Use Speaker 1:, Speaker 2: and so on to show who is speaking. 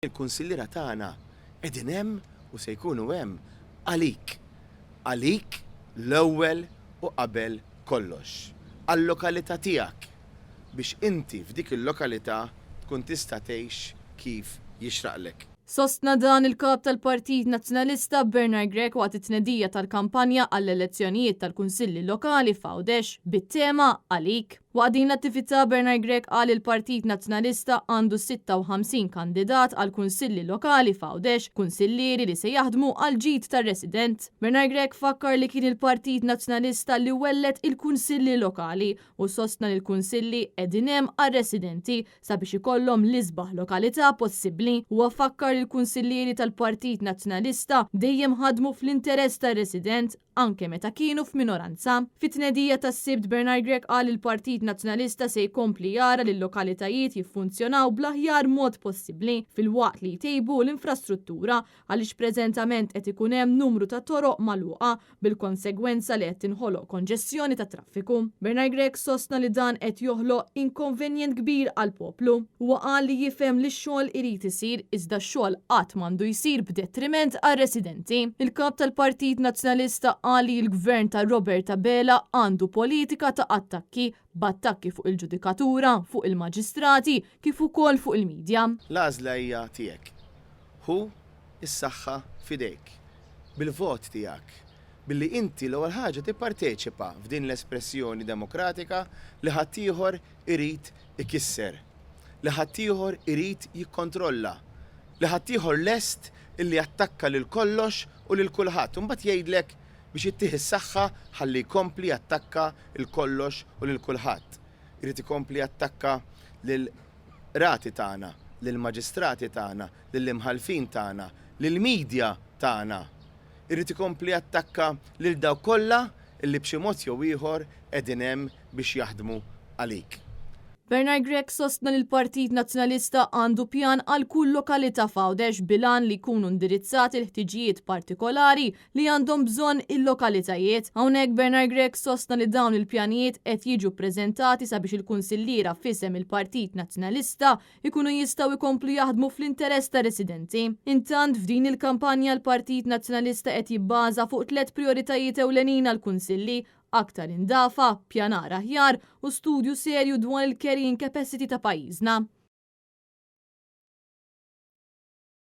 Speaker 1: Il-kunsilliera tagħna qegħdin hemm u se jkunu hemm għalik. Għalik l-ewwel u qabel kollox. Għal-lokalità tiegħek biex inti f'dik il-lokalità tkun tista' tgħix kif jixraqlek.
Speaker 2: Sostna dan il-Kap tal-Partit Nazzjonalista Bernard Grech waqt it-tnedija tal-kampanja għall-elezzjonijiet tal-Kunsilli Lokali f'Għawdex bit-tema 'Għalik'. Waqt din l-attività Bernard Grech qal li l-Partit Nazzjonalista għandu 56 kandidat għall-Kunsilli Lokali f'Għawdex, kunsillieri li se jaħdmu għall-ġid tar-resident. Bernard Grech fakkar li kien il-Partit Nazzjonalista li welled il-Kunsilli Lokali u sostna li l-Kunsilli qegħdin hemm għar-residenti sabiex ikollhom l-isbaħ lokalità possibbli. Huwa fakkar li l-Kunsillieri tal-Partit Nazzjonalista dejjem ħadmu fl-interess tar-resident anke meta kienu f'minoranza. Fit-tnedija tas-Sibt Bernard Grech qal li l-Partit Nazzjonalista se jkompli jara li l-lokalitajiet jiffunzjonaw bl-aħjar mod possibbli filwaqt li jtejbu l-infrastruttura għaliex preżentament qed ikun hemm numru ta' toroq magħluqa bil-konsegwenza li qed tinħoloq konġestjoni tat-traffiku. Bernard Grech sostna li dan qed joħloq inkonvenjent kbir għall-poplu. Huwa qal li jifhem li x-xogħol irid isir iżda x-xogħol qatt m'għandu jsir b'detriment għar-residenti. Il-Kap tal-Partit Nazzjonalista qal li l-Gvern ta' Robert Abela għandu politika ta' attakki, b'attakki fuq il-ġudikatura, fuq il-maġistrati kif ukoll fuq il-media.
Speaker 1: L-għażla hija tiegħek. Ħu s-saħħa f'idejk. Bil-vot tiegħek. Billi inti l-ewwel ħaġa tipparteċipa f'din l-espressjoni demokratika li ħaddieħor irid ikisser. Li ħaddieħor irid jikkontrolla. Li ħaddieħor lest illi jattakka lil kollox u lil kulħadd u mbagħad jgħidlek biex ittih is-saħħa ħalli jkompli jattakka 'l kollox u lil kulħadd. Irid ikompli jattakka lil qrati tagħna, lill-maġistrati tagħna, lill-imħallfin tagħna, lill-media tagħna. Irid ikompli jattakka lil dawk kollha li b'xi mod jew ieħor qegħdin hemm biex jaħdmu għalik.
Speaker 2: Bernard Grech sostna li l-Partit Nazzjonalista għandu pjan għal kull lokalità f'Għawdex bil-għan li jkunu indirizzati l-ħtiġijiet partikolari li għandhom bżonn il-lokalitajiet. Hawnhekk Bernard Grech sostna li dawn il-pjanijiet qed jiġu ppreżentati sabiex il-kunsilliera f'isem il-Partit Nazzjonalista jkunu jistgħu jkomplu jaħdmu fl-interess tar-residenti. Intant, f'din il-kampanja l-Partit Nazzjonalista qed jibbaża fuq tlett prijoritajiet ewlenin għall-kunsilli, aktar indafa, ppjanar aħjar u studju serju dwar il-carrying capacity ta' pajjiżna.